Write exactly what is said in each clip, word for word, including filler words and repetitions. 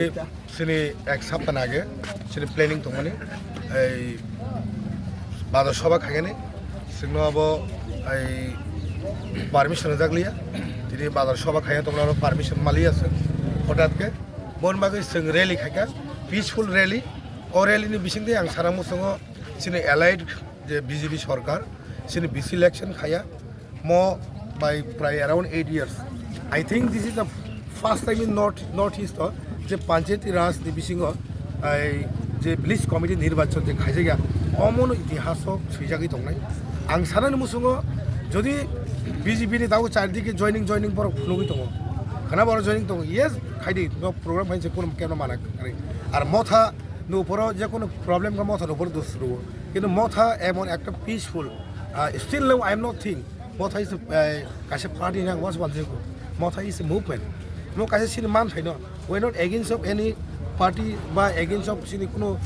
Sini ek sapta age, sini planning tongmani, ei bazar sabha khaigani, sino abo ei permission rijak liya, tini bazar sabha khaiya tongmani abo permission maliya se, hotat ke, bon bagwi sing rally khaika, peaceful rally, o rally ni bising de ang sana musungo sini allied je B J P sorkar, sini B C election khaiya, mo by prai around eight years. I think this is the first time in North, North East o je Panchayati Raj ni bisingo ai je village committee nirbachon je khaijak ya, omono itihaso swijagwi tongnai. Ang sanani musungo jodi B J P ni dago chardike joining, joining borok phunugwi tongo. Khana borok joining tongo. Yes, khaidi no program phainse kuno keno mana kari. Ar motha no poro je kuno problem ka motha no poro dusru. Kintu motha emon ekta peaceful, ah, still now I am not think. Motha is a, eh, kaisa party hinwi ang uansuk uansuk kho. Motha is a movement. Mo kaisa sini man thaino. We are not against of any party ba against of sini kuno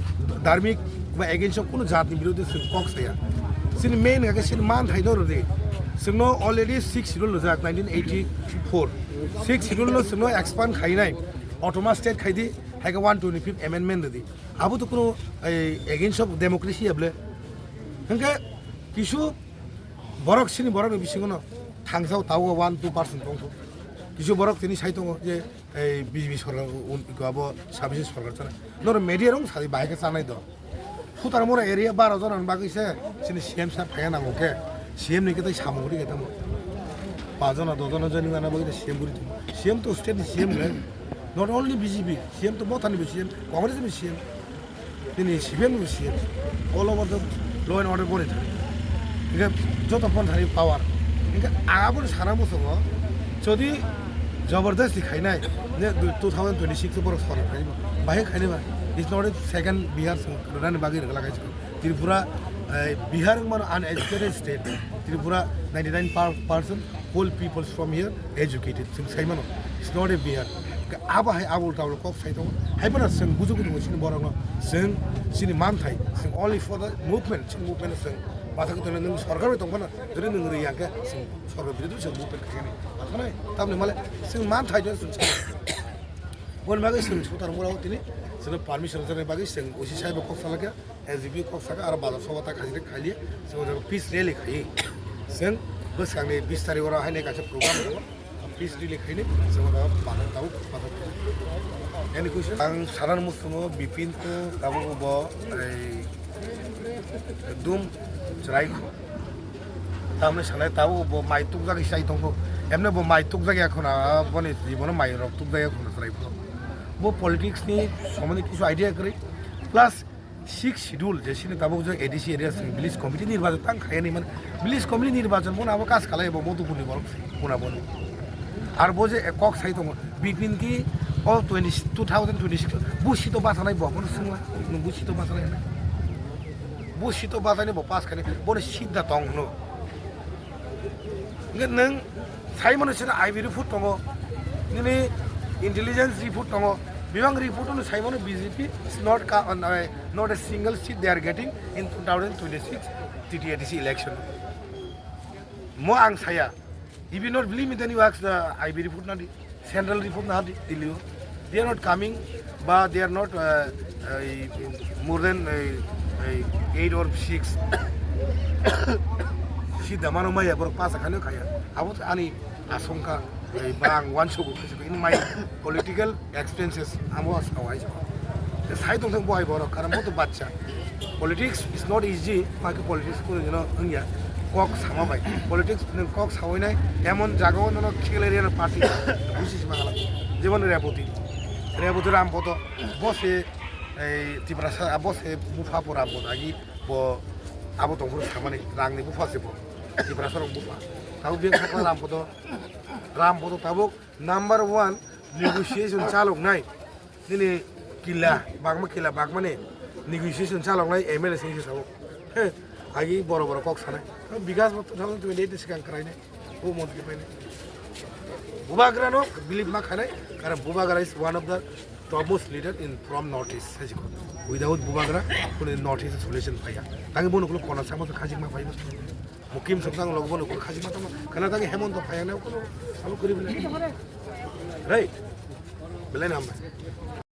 dharmik ba against of kuno jat ni birodhi sini kok saya. Sini main hake sini man thaino rodi. Sino already six schedule rijak nineteen eighty-four. Six schedule no sino expand khainai. Autonomous state khaidi, haike one twenty-fifth amendment rodi. Abo to kuno, eh, against of democracy able. Hingke kisu borok sini borok ni bisingo no thangsao tao one two percent tongkho. Kisu borok tini sai tongo je ei B J P sorkar un-, iko abo sabisi sorkar chana. Noro media rong sadi bahai ke chanai do. Phutar mora area baro jona ni bagwi se sini C M sa phaya nango ke. C M ni kete samung ri kete mo. Pa jona do jona jani mana bagwi C M guri. C M to state ni C M le. Not only B J P, C M to motha ni C M, Congress ni C M. Nini C P M ni C M, all over the law and order boni thani. Hingke joto pon thani power. Hingke aboni sana musungo, jodi jabardasti khainai, ne two thousand twenty-six borok sorkar khainai. Bahai khainai ba, it's not a second Bihar sorkar, rani bagwi rwgwla khaisiko. Tripura, eh, Bihar wngmano uneducated state. Tripura ninety-nine percent whole peoples from here educated. Chwng sai mano, it's not a Bihar. Abo hai abul tabul kok sai tongo. Hai phano chwng buju buju chini borok no. Chwng chini man thai. Chwng only for the movement. Chini movement chwng. Bathak tongna nwng sorkar bai tong phano. Jodi nwng riyang khe chwng sorkar bidhi chwng movement khaini. Bathak nai. Tamni male chwng man thai jodi chwng sai. Bon bagwi chwng sutar mura tini. Chwng permission jani bagwi chwng usi sai bo kok salakya. S G P kok saka aro bazar soba ta khaisini khailiya, chwng o jaga peace rally khai. Chwng bwskangni bis tarik oro haino kaisa program tongo. Peace rally khaini, chwng o jaga bazar tabuk bazar. Any question? Ang sanan musungo Bipin ko tabuk bo, ei, ekdum chwrai kho. Tamni sanai tabuk bo mai tukjagwi sai tongkho. Emne bo mai tukjagwi ya khuna, boni jibono mai rok tukjagwi ya khuna chwrai kho. Bo politics ni somondi kisu idea kwrwi. Plus, Sixth Schedule je sini tabuk je A D C area sini village committee nirbachon tang khaini man village committee nirbachon bono abo kas khalai bo Modupur ni borok se bono bono. Ar bo je kok sai tongo Bipin ki o twenty, two thousand twenty-six bo sito basanai bo bono sungla nung bo sito basanai na. Bo sito basanai bo pass khaini bono sidda tong no. Hingke nwng sai mano sino I B report tongo, nini intelligence report tongo, bebak report no sai mano B J P is not ka-, uh, not a single seat they are getting in two thousand twenty-six T T A D C election. Mo ang saya, if you not believe me, then you ask the I B report na di. Central report na di-, Delhi o. They are not coming, ba they are not, uh, uh, more than, uh, uh, eight or six. Si damano maya borok pasa khani khaya. Abo ani asongkha, uh, ba ang wansugo in my political expenses amo asawai. Sai tong thang boy borok karon boto bachcha. Politics is not easy, maki politics kuno dino wngya. Kok sama bai. Politics nwng kok sawi nai, emon jaga o nono khel area no party busi sima kala. Jemon Reboti. Reboti Rampoto, bo se, ei, Tiprasa, bo se bupha po Rampoto, agi bo abo tongphuru samani, rangni bupha se bo. Tiprasa rok bupha. Tabuk biyang sakla Rampoto, Rampoto tabuk number one negotiation chalok nai. Nini kila, bagma kila, bagmani negotiation chaloknai M L A singsi sabo. He, agi boro boro kok sanai. Bikas bo two thousand twenty-eight ni sikang kwrainai. O montri painai. Bubagra no believe ma khanai, karon Bubagra is one of the topmost leader in from North East, sai sikho. Without Bubagra, kunu North East solution phaiya. Tangi bono kulo kona sama khajik ma phaibo. Mukim sok tang log bono kulo khajik ma tama. Kana tangi Hemanta phaiya na kulo, abo kuri bile. Right? Belai na hambai.